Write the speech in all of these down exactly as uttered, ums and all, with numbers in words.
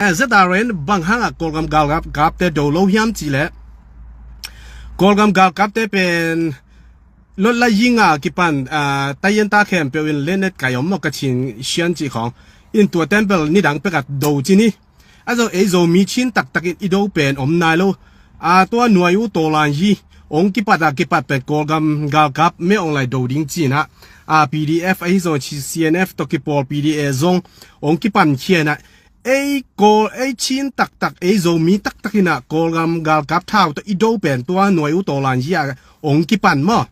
ZRA in bang hangah Kawlgam galkapte do lo hiam cih leh, Kawlgam galkapte pen Lawt la yinga kipan, ah, taiyenta khempeuh in lenet kai om maw, Kachin Shan cih khawng. In tua temple nidang pekah do ci ni. A zo ei Zomi Chin taktak in i do pen om nai lo. Ah, tua nuai u tawlan yi ong kipat a kipat pen Kawlgam galkap me ong lai do ding ci-in ah, ah, PDF ahi zong ci CNF tawh kipawl PDA zong ong kipan khia-in ah, ei Kawl, ei Chin taktak, ei Zomi taktak in ah Kawlgam galkap thau tawh i do pen tua nuai u tawlan yi a ong kipan maw.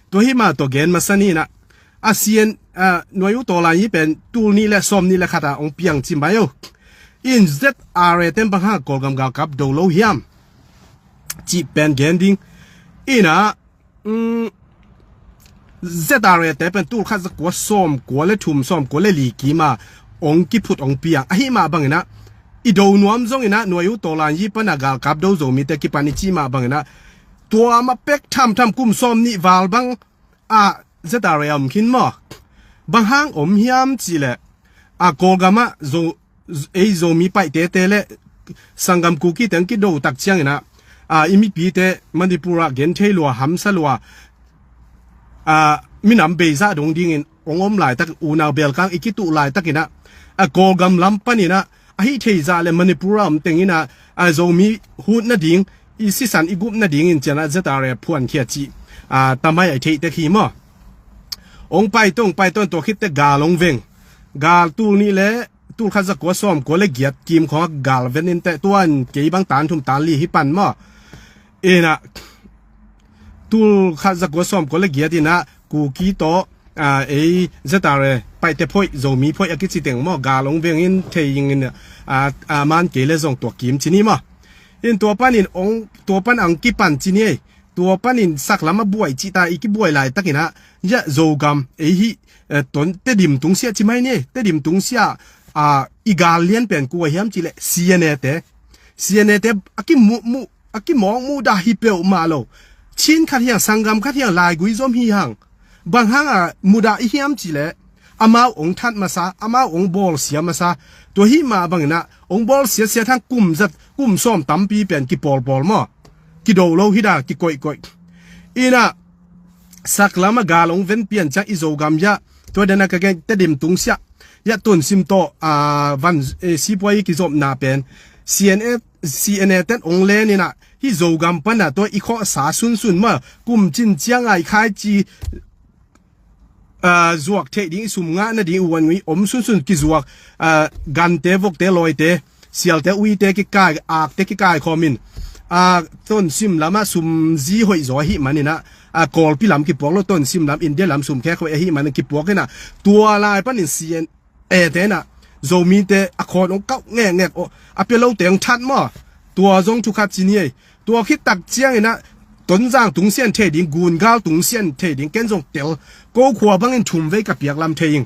Tua hi mah tawh gen masa ni in ah, a CN, ah, nuai u tawlan yi pen tul nih le sawm nih le khat a ong piang ci mai o. In ZRA ten bang hang Kawlgam galkap do lo hiam cih pen gen ding. In ah, um, ZRA te pen tul khat za kua sawm kua le thum, sawm kua le li kim a ong kiphut ong piang. Ahi mah bangin ah, i do nuam zongin ah, nuai u tawlan yi pan a galkap do Zomite kipan i cih mah bangin ah, tua mah pek thamtham kum sawm nih val bang ah ZRA om khin maw. Bang hang om hiam cih leh, ah, Kawlgam ah Zo, ei Zomi Paite te le sanggam Kuki teng kido tak ciangin ah, ah, i mipite Manipur ah genthei lua, hamsa lua, ah, minam beizah dong dingin ong om laitak, unau belkang i kituh laitakin ah, ah, Kawlgam lam panin ah, ahi thei zah le Manipur a om tengin ah, ah, Zomi hut nading, i sisan i gup nadingin cian ah ZRA phuan khia cih, ah, tamai a i theih tek hi maw. Ong pai tong, pai tong, tua khit teh gal ong veng. Gal tul nih le tul khat za kua sawm kua le giat kim khawng ah gal ven in teh, tuan kei bang tan thum tan li hi pan maw. In ah, tul khat za kua sawm kua le giat in ah Kuki tawh, ah, ei ZRA Paite phoih, Zomi phoih a kici teng maw, gal ong veng in thei ing in, ah, ah, man kei le zong tua kim ci ni maw. In tua panin ong, tua pan ong kipan ci ni ei. Tua panin saklam a buai cih ta i kibuai laitakin ah, ya Zogam ei hi, eh, ton Tedim tungsiah ci mai ni ei. Tedim tungsiah, ah, i gal lian pen kua hiam cih leh CNA te. CNA te a kimu, mu, a kimawk mudah hi peuhmah lo. Chin khat hiang, sanggam khat hiang, laigui zom hi hang. Bang hang a mudah i hiam cih leh, amau ong that masa, amau ong bawlsia masa. Tua hi mah bangin ah, ong bawlsia sia thang kum zat, kum sawm tampi pen kipawlpawl maw. Kido lo hi da, kikoihkoih. In ah, saklam a gal ong ven pian ciang i Zogam ya, tua den a ka gen Tedim tungsiah ya Tonsim tawh, ah, van, eh, sipuai kizopna pen CNA, CNA ten ong len in ah, hih Zogam pan ah tua i khawhsa sunsun maw, kum cin ciang a i khaici, ah, zuak theih ding, i sum ngah nading, i uan ngui om sunsun kizuak, ah, gante, vokte, lawite, sialte, uite kikai, akte kikai khawm in, ah, Tonsim lam ah sum zi hoih zaw ahih manin ah, ah, Kawlpi lam kipuak lo, Tonsim lam, India lam sum khek hoih ahih manin kipuak in ah, tua lai panin CNA te in ah Zomite a khawn ong kauh ngekngek, aw, a pia lote ong that maw. Tua zong thu khat ci ni ei. Tua khit tak ciangin ah, Tonzang tungsian thei ding, Gungal tungsian thei ding, ken zong tel, ko khua bangin thum vei ka piak lam thei ing.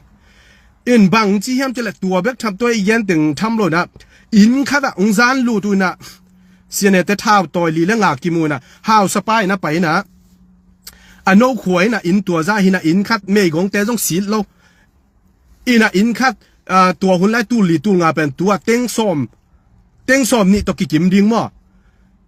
In bang ci hiam cih leh tua bek tham, tua i gen teng tham lo in ah, inn khat ah ong zan lut uh in ah, CNA te thau tawi li le nga kimu in ah, hausapa in ah pai in ah, a no khua in ah inn tua zah hi in ah, inn khat meigongte zong sit lo. In ah inn khat, ah, tua hun lai tul li tul nga pen tua teng sawm, teng sawm nih tawh kikim ding maw.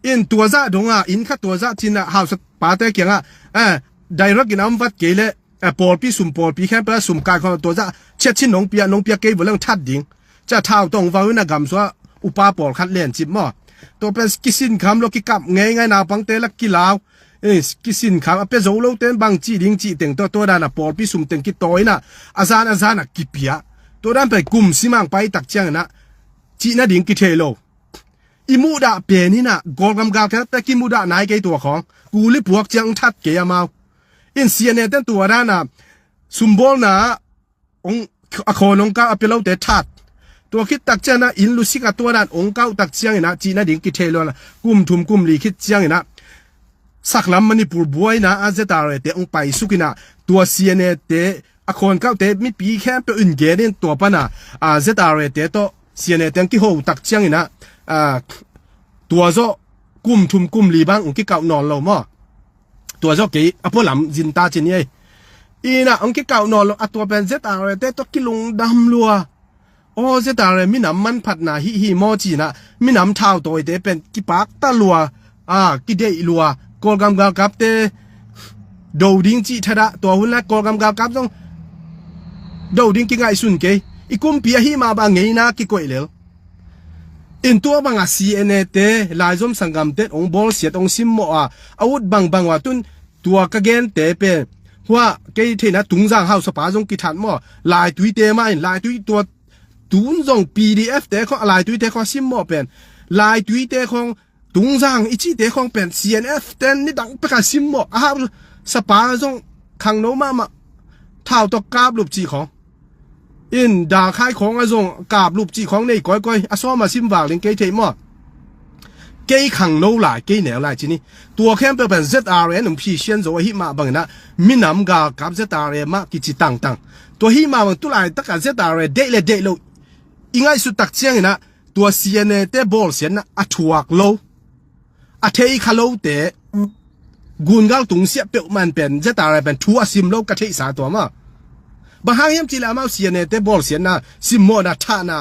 In tua zah dong a, inn khat tua zah ci in ah, hausapate kiangah, eh, direct in ah om vat kei leh, eh, pawlpi sum, pawlpi khempeuh ah sum kaikhawm, tua zah ciat cin nong pia, nong pia kei vua leng that ding. Ciah thau tawh ong vau in ah gamsua upa pawlkhat lencip maw. Tua pen kisinkham lo, kikap ngeingai, naupangte la kilau. Eh, kisinkham, a pia zo lote in bang ci ding cih teng tawh, tua dan a pawlpi sum teng kitawi in ah, a zan a zan a kipia. Tua dan pen kum simang pai tak ciangin ah, cih nading kithei lo. I muhdah pen in ah, Kawlgam galkapte kimudah nai kei tua khawng. Kuli puak ciang that kei amau. In CNA ten tua dan a, sumbawlna ah ong, a khawn ong kau, a pia lote that. Tua khit tak ciangin ah inn lusik ah tua dan ong kau tak ciangin ah, cih nading kithei lo in ah, kum thum kum li khit ciangin ah, saklam Manipur buaina ah ZRA te ong paisuk in ah, tua CNA te a khawnkauhte mipi khempeuh in gen in, tua pan ah, ah, ZRA te tawh CNA te ong kiho tak ciangin ah, ah, tua zawh kum thum kum li bang ong kikauh nawn lo maw. Tua zawh kei a pualam zin ta ci ni ei. In ah ong kikauh nawn lo, a tua pen ZRA te tawh kilungdam lua. Aw, ZRA minam manphatna hih hi maw cinah minam thautawite pen kipak ta lua, a, kideih lua, Kawlgam galkapte do ding cih thadah, tua hun lai Kawlgam galkap zong do ding kingaihsun kei. I kumpi ahi mah bang ngeina kikoih lel. In tua bangah CNA te, laizom sanggamte hong bawlsiat hong simmawh a, a ut bangbang uh a tun tua ka gente pen hua kei theihna Tungzang hausapa zong kithat maw, laituite mah in, laitui tua tun zong PDF te khong, a laituite khong simmawh pen, laituite khong Tungzang i cihte khong pen CNF ten nidang peka simmawh, a hausapa zong khangno mahmah, thau tawh kaplup cih khong, in dalkhai khong a zong kaplup cih khong nei koikoi, a sawm a sim val ding kei thei maw. Kei khangno lai, kei neu lai ci ni. Tua khempeuh pen ZRA in hong phisian zo ahi mah banginah minam galkap ZRA mah kici tangtang. Tua hi mah bang tulaitakah ZRA deih le deih lo i ngaihsut tak cianginah tua CNA te bawlsiatna a thuak lo, a thei kha lote, gungal tungsiah peuhmah pen ZRA pen thu a sim lo ka theihsa tua maw. Bang hang hiam cihleh amau CNA te bawlsiatna, simmawhna, thahna,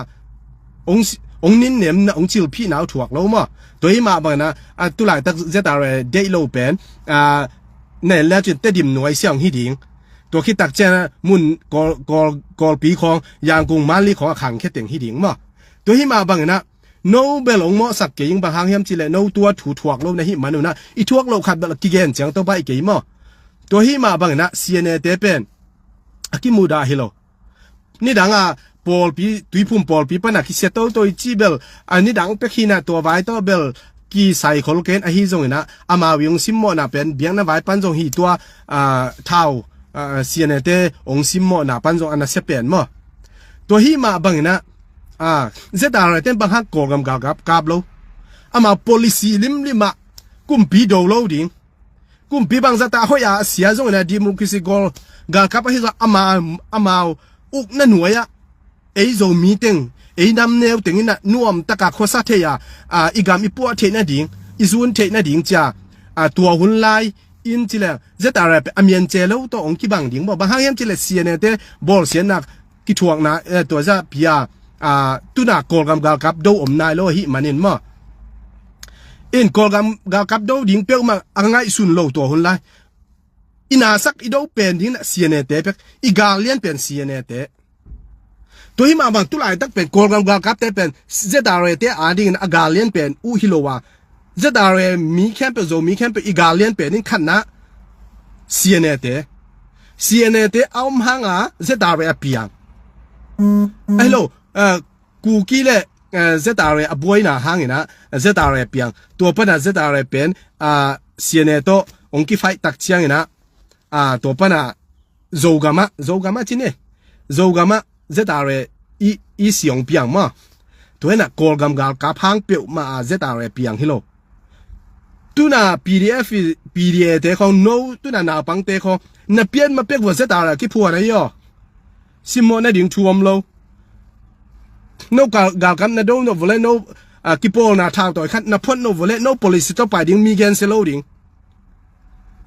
hong si-, hong ninnemna, hong cilphihna uh thuak lo maw. Tua hi mah banginah, a, tulaitak ZRA deih lo pen, a, na en le cin Tedim nuai sia hong hi ding. Tua khit tak cianah mun Kawl, Kawl, Kawlpi khawng, Yangon, Mandalay khawng a khangkhia teng hi ding maw. Tua hi mah banginah no bel hong mawhsak kei ing, bang hang hiam cihleh no tua thu thuak lo na hih man unah i thuak loh khat bel a kigen ciang tawh baih kei maw. Tua hi mah banginah CNA te pen a kimudah hi lo. Nidang a pawlpi, Tuiphum pawlpi pana kisia toto i ci bel, a nidang pek hinah tua vai tawh bel kisai khol ken ahi zonginah amau i hong simmawhna pen biakna vai pan zong hi tua, a, thau, a, CNA te hong simmawhna pan zong a nasia pen maw. Tua hi mah banginah, a, ZRA ten bang hang Kawlgam galkap kap lo. Amau policy limlimah kumpi do lo ding. Kumpi bangzah ta hoih a sia zongin a democracy gawl galkap ahi zong ama, amau ukna nuai-ah ei Zomi teng, ei namneu teng inah nuamtaka khuasa thei a, a, i gam i puah theih nading, i zun theih nading cia, a, tua hun lai in cileh ZRA a miance lo tawh hong kibang ding maw. Bang hang hiam cileh CNA te bawlsiatna kithuakna, eh, tua zah pia, a, tuna Kawlgam galkap do om nai lo ahi manin maw. In Kawlgam galkap do ding peuhmah a ngaihsun lo tua hun lai. I nasak i do pen ding na CNA te pek, i gal lian pen CNA te. Tua hi mah bang tulaitak pen Kawlgam galkapte pen ZRA te a dingin a gal lian pen uh hi lo a. ZRA mi khempeuh, Zomi khempeuh i gal lian pen in khatna CNA te. CNA te a om hanga ZRA a piang. Ahi lo, eh, Kuki le, eh, ZRA a buaina hangina ZRA a piang. Tua pana ZRA pen, ah, CNA tawh hong kifaih tak ciangina, ah, tua pana Zogama, Zogama cine. Zogama ZRA i, i siong piang ma. Tua hina Kawlgam galkap hang peuhma a ZRA piang hi lo. Tuna PDF i, PDA te khong no, tuna naupangte khong na pian ma pek vua ZRA kiphuan ahi aw. Simmawh nading thu om lo. No gal, galkap na do no vua le no, a, kipawlna thau tawi khat na phot no vua le no policy tawh pai ding mi gen sia lo ding.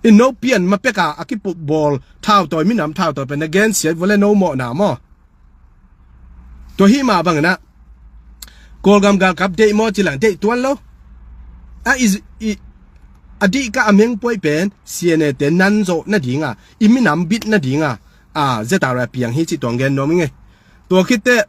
In no pian ma peka a kipubawl thau tawi, minam thau tawi pen na gen sia vua le no mawhna maw. Tua hi mah bangin ah Kawlgam galkap deih maw ci leng deih tuan lo. A i, i, a dih ka a meng puai pen CNA te nan zawh nadinga, i minam bit nadinga, a, ZRA piang hi ci tuang gen nuam ing e. Tua khitteh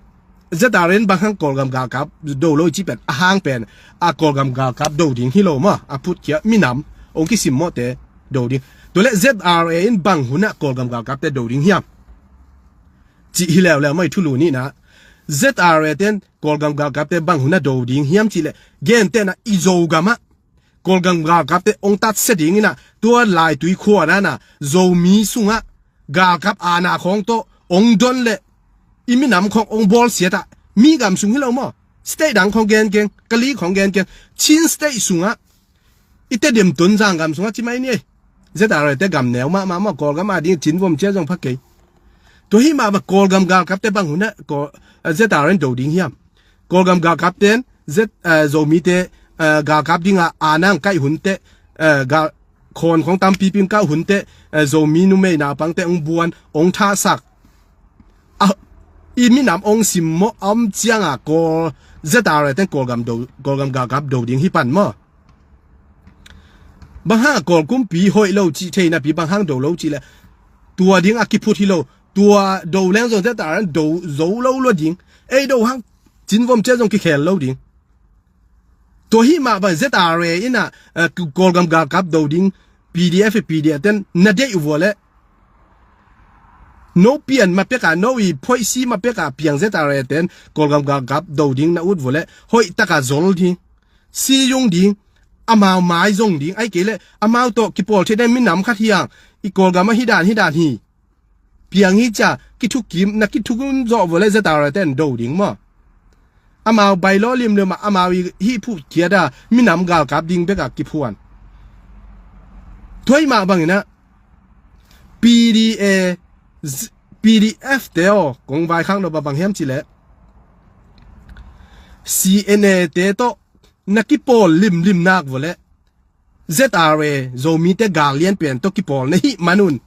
ZRA in bang hang Kawlgam galkap do lo i ci pen, a hang pen a Kawlgam galkap do ding hi lo maw, a phutkhia minam ong kisimmawhte do ding. Tua le ZRA in bang hunah Kawlgam galkapte do ding hiam? Cih hi leuleu maw i thulu nihna. ZRA ten Kawlgam galkapte bang hunah do ding hiam cih leh, gentehna i Zogam ah Kawlgam galkapte ong tatsia dingin ah, tua Laitui khua nana Zomi sungah galkap aana khawng tawh ong don leh i minam khawng ong bawlsiat ah, mi gam sung hi lo maw, state dang khawng gen keng, Kali khawng gen keng, Chin State sungah, i Tedim, Tonzang gam sungah ci mai ni ei. ZRA te gam neu mahmah maw, Kawlgam ading Chin vom cia zong pha kei. Tua hi mah bang Kawlgam galkapte bang hunah Kawl, eh, ZRA in do ding hiam? Kawlgam galkapte in Z, eh, Zomite, eh, galkap dingah aana ong kaih hunteh, eh, gal, khawn khawng tampipi ong kah hunteh, eh, Zomi numei naupangte ong buan, ong thahsak. A, i minam ong simmawh a om cianga Kawl, Z R A ten Kawlgam do, Kawlgam galkap do ding hi pan maw? Bang hang a Kawl kumpi hoih lo cih thei napi bang hang do lo cih leh tua ding a kiphut hi lo. Tua do leng zong Z R A ten do zo lo lua ding. Ei do hang cinvom ciat zong kikhel lo ding. Tua hih mah bang Z R A in ah, eh, Kawlgam galkap do ding P D F, P D F ten na deih uh vua leh no pian ma pek a, no i phoihsi ma pek a piang Z R A ten Kawlgam galkap do ding na ut vua leh hoih taka zol ding, si zung ding, amau mai zong ding, ahih kei leh amau tawh kipawl thei den minam khat hi hang, i Kawlgam ah hi dan hi dan hi. Piang hi cia, kithukim, na kithukim zawh vua leh Z R A ten do ding maw? Amau bai law limlim ah, amau i hih phuh kiat a, minam galkap ding bek a kiphuan. Tua hih mah bangin ah, P D A, Z-, P D F te aw, kong vaikhak lo ba bang hiam cih leh, C N A te tawh na kipawl limlim nak vua leh Z R A, Zomite gal lian pen tawh kipawl na hih man un,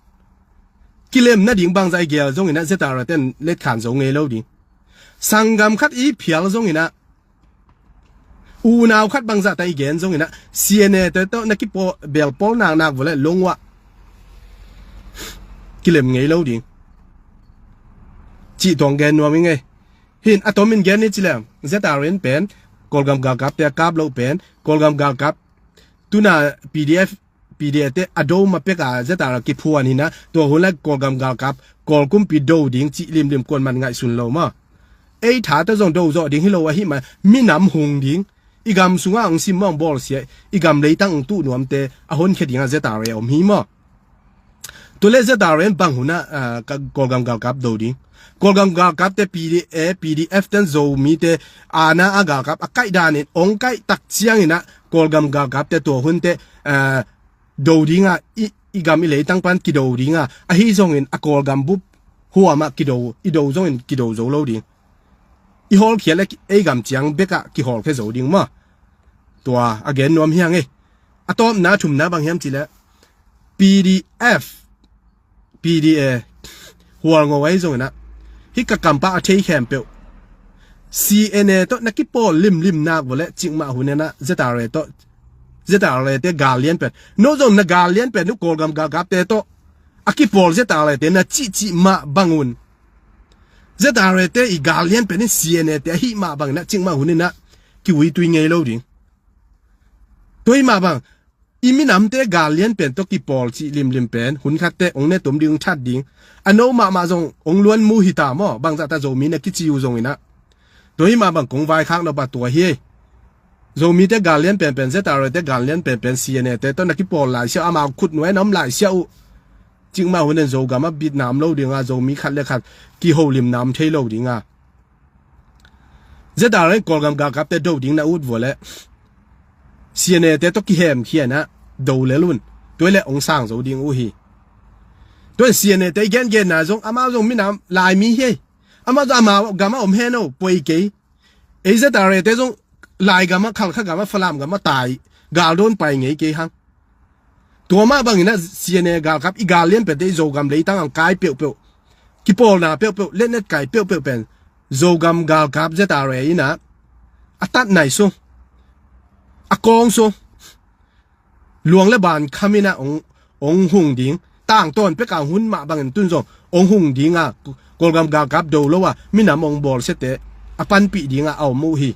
kilem nading bangzah i gel zongin ah Z R A ten letkhan zo ngei lo ding. Sanggam khat i phial zongin ah, unau khat bangzah ta i gen zongin ah, C N A te tawh na kipawl, belpawl naknak vua leh long uah kilem ngei lo ding. Cih tuang gen nuam i ngei. Hin a tomin gen ni ci leng, Z R A in pen, Kawlgam galkap te a kap loh pen, Kawlgam galkap, tuna P D F, P D F te a do ma pek a Z R A kiphuan hi na, tua hun lai Kawlgam galkap, Kawl kumpi do ding cih limlim kuan man ngaihsun lo maw? Ei tha tawh zong do zawh ding hi lo ahih man, minam hung ding, i gam sungah hong sim maw hong bawlsia, i gam leitang hong tuh nuamte a honkhia dingah Z R A om hi maw? Tua leh Z R A in bang hun ah, ah, ka, Kawlgam galkap do ding. Kawlgam galkap te P D A, P D F ten Zomite, ana a galkap a kaih danin, ong kaih tak ciangin ah, Kawlgam galkap te tua hun te, ah, do ding ah, i, i gam i leitang pan kido ding ah, ahi zongin a Kawlgam bup huam ah kido, i do zongin kido zo lo ding. I hawlkhia leh ei gam ciang bek ah kihawlkhia zo ding maw? Tua a gen nuam hi hang ei. A tawpna thumna bang hiam cih leh P D F, P D A, hual ngo ahi zongin ah, hih ka kampau a thei khempeuh, C N A tawh na kipawl limlim nak vua leh cikmah hun in ah Z R A tawh, Z R A te gal lian pen, no zong na gal lian pen uh Kawlgam galkap te tawh a kipawl Z R A te na cihcih mah bang un, Z R A te i gal lian pen in C N A te ahih mah bangin ah cikmah hun in ah kiuitui ngei lo ding. Tua hih mah bang, i minamte gal lian pen tawh kipawl cih limlim pen, hun khat teh ong ne tum ding, ong that ding. A no mahmah zong ong luan mu hi ta maw, bangzah ta Zomi na kici uh zongin ah. Tua hih mah bang kong vaikhak nop a tua hi. Zomite gal lian penpen, Z R A te gal lian penpen, C N A te tawh na kipawl laisiah uh, amau khut nuai na om laisiah uh. Cikmah hun in Zogam ah bitna om lo ding a, Zomi khat le khat kiholimna om thei lo ding a. Z R A in Kawlgam galkapte do ding na ut vua leh C N A te tawh kihemkhia in ah do lel un. Tua leh ong sang zo ding uh hi. Tua in C N A te i gengenna zong amau zong minam Laimi hi ei. Amau zong amau gam ah om hen aw, poi kei. Ei Z R A te zong Lai gam ah, Khalkha gam ah, Falam gam ah tai, galdawn pai ngei kei hang. Tua mah bangin ah C N A galkap i gal lian pente i Zogam leitang ang kai peuhpeuh, kipawlna peuhpeuh, letnet kai peuhpeuh pen Zogam galkap Z R A in ah a tatnai sung, a kawng sung, luang le ban kham in ah ong, ong hung ding. Tangtawn pek a hun mah bangin tun zong ong hung ding a, Kawlgam galkap do lo a minam ong bawlsiate a panpih ding a a om uh hi.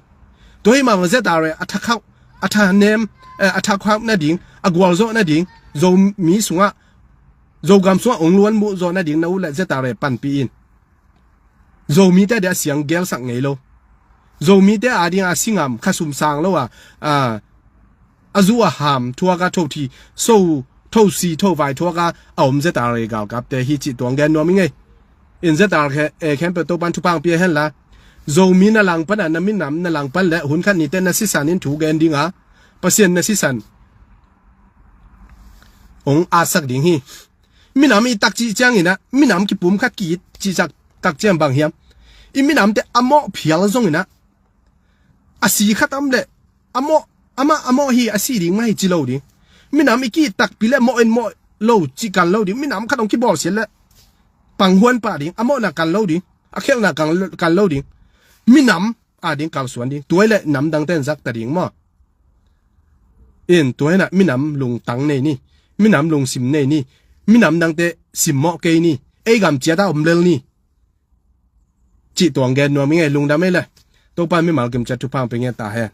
Tua hih mah bang Z R A a thakhauh, a thanem, eh, a thakhauh nading, a gualzawh nading, Zomi sungah, Zogam sungah ong luan muh zawh nading na ut leh Z R A panpih in. Zomite a dia siang gelsak ngei lo. Zomite a ding a singam, khasum sang lo a, a, a zu a ham thuak a, thothi, so, thosi, thovai thuak a, a om Z R A galkapte hi cih tuang gen nuam i ngei. In Z R A khempeuh Topan thupha ong pia hen la. Zomi na langpan a, na minam na langpan leh hun khat ni teh na sisan in thu gen ding a, Pasian na sisan ong atsak ding hi. Minam i tak cih ciangin ah, minam kipum khat ki-it cih tak ciang bang hiam? I minamte a mawh phial zongin ah, a si khat om leh, a mawh, amah a mawh hi, a si ding mah hi ci lo ding. Minam i ki-it takpi leh mawh in mawh lo cih kan lo ding. Minam khat ong kibawlsiat leh panghuan pah ding, a mawhna kan lo ding. A khialhna kan lo ding. Minam a ding kalsuan ding. Tua hi leh namdangte in zakta ding maw? In tua hi nah minam lungtang nei ni. Minam lungsim nei ni. Minam dangte simmawh kei ni. Ei gam ciat a om lel ni. Cih tuang gen nuam i ngei, lungdam ei le. Topa mimal kim ciat thupha hong pe ngen ta hen.